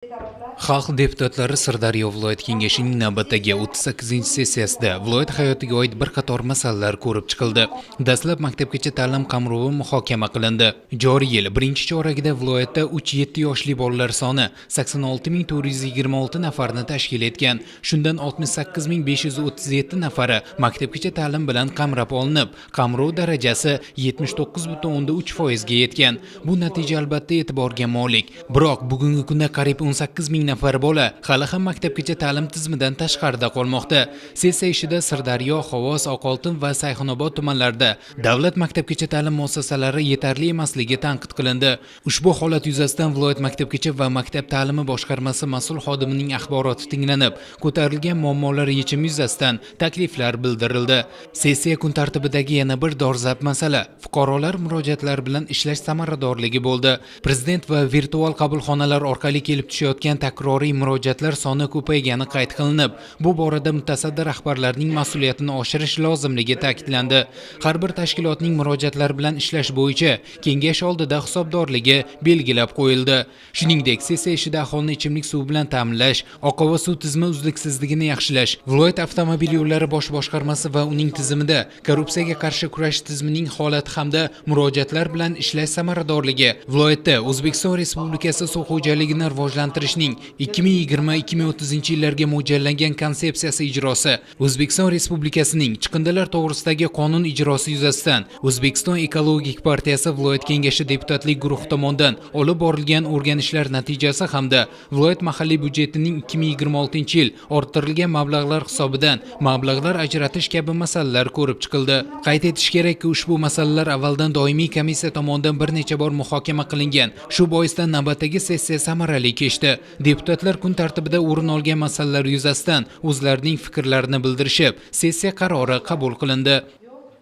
Xalq deputatlari Sirdaryo viloyat kengashining navbatdagi 38-sessiyasida viloyat hayotiga oid bir qator masalalar ko'rib chiqildi. Dastlab maktabgacha ta'lim qamrovi muhokama qilindi. Joriy yil birinchi choragida viloyatda 3-7 yoshli bolalar soni 86 426 nafarni tashkil etgan. Shundan 68 537 nafari maktabgacha ta'lim bilan qamrab olinib, qamrov darajasi 79,3% ga yetgan. Bu natija albatta e'tiborga molik. Biroq bugungi kunda qariyb 18 ming nafar bola hali ham maktabgacha ta'lim tizimidan tashqarida qolmoqda. Sessiya ishida Sirdaryo, Xovos, Oqoltin va Sayxunobod tumanlarida davlat maktabgacha ta'lim muassasalari yetarli emasligi tanqid qilindi. Ushbu holat yuzasidan viloyat maktabgacha va maktab ta'limi boshqarmasi mas'ul xodimining axboroti tinglanib, ko'tarilgan muammolar yechimi yuzasidan takliflar bildirildi. Sessiya kun tartibidagi yana bir dolzarb masala fuqarolar murojaatlari bilan ishlash samaradorligi bo'ldi. Prezident va virtual qabulxonalar orqali kelib tushayotgan takroriy murojaatlar soni ko'paygani qayd qilinib, bu borada mutasaddi rahbarlarning mas'uliyatini oshirish lozimligi ta'kidlandi. Har bir tashkilotning murojaatlar bilan ishlash bo'yicha kengash oldida hisobdorligi belgilab qo'yildi. Shuningdek, sessiya ishida aholini ichimlik suvi bilan ta'minlash, oqova suv tizimi uzluksizligini yaxshilash, viloyat avtomobil yo'llari bosh boshqarmasi va uning tizimida korrupsiyaga qarshi kurashish tizimining holati hamda murojaatlar bilan ishlash samaradorligi, viloyatda O'zbekiston Respublikasi suv xo'jaligini rivojlantirishning 2020-2030 yillarga mo'ljallangan konsepsiyasi ijrosi, O'zbekiston Respublikasining chiqindilar to'g'risidagi qonun ijrosi yuzasidan O'zbekiston ekologik partiyasi viloyat kengashi deputatlik guruhi tomonidan olib borilgan o'rganishlar natijasi hamda viloyat mahalliy byudjetining 2026 yil orttirilgan mablag'lar hisobidan mablag'lar ajratish kabi masalalar ko'rib chiqildi. Qayd etish kerakki, ushbu masalalar avvaldan doimiy komissiya tomonidan bir necha bor muhokama qilingan. Shu boisdan navbatdagi sessiya samarali kechdi. Deputatlar kun tartibida o'rin olgan masalalar yuzasidan o'zlarining fikrlarini bildirishib, sessiya qarori qabul qilindi.